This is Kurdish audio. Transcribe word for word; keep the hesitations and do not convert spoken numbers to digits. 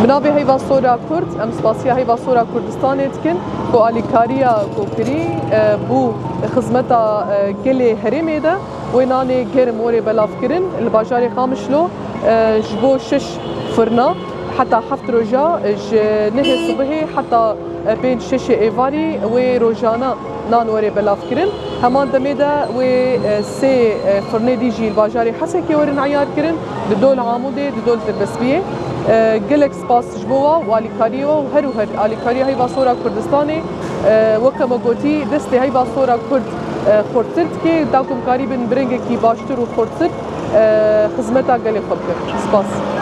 Bi navê Heyva Sora Kurd, em spasiya Heyva Sora Kurdistanê dikin ku alîkariya ku kirî, e, bû xizmeta, e, gelê herêmê de. Wê nanê germ were belavkirin li bajarê Qamişlo, e, ji bo şeş firna heta heft roja, e, ji nehê sibihê heta, e, pênc şeşê êvarî wê rojana nan were belavkirin. Heman demê de wê, e, sê, e, firnê dî jî li bajarê Hesekê werin eyarkirin, di dol Amûdê, di dol Tirbespiyê. E, gelek spas ji bo we û alîkariyê we û her û her alîkariya Heyva Sora Kurdistanê, e, weke me gotî, destê Heyva Sora Kurd, e, xurttir dike, da ku em karîbin bi rengekî baştir û xurttir, e, xizmeta gelê xwe bikin. Spas.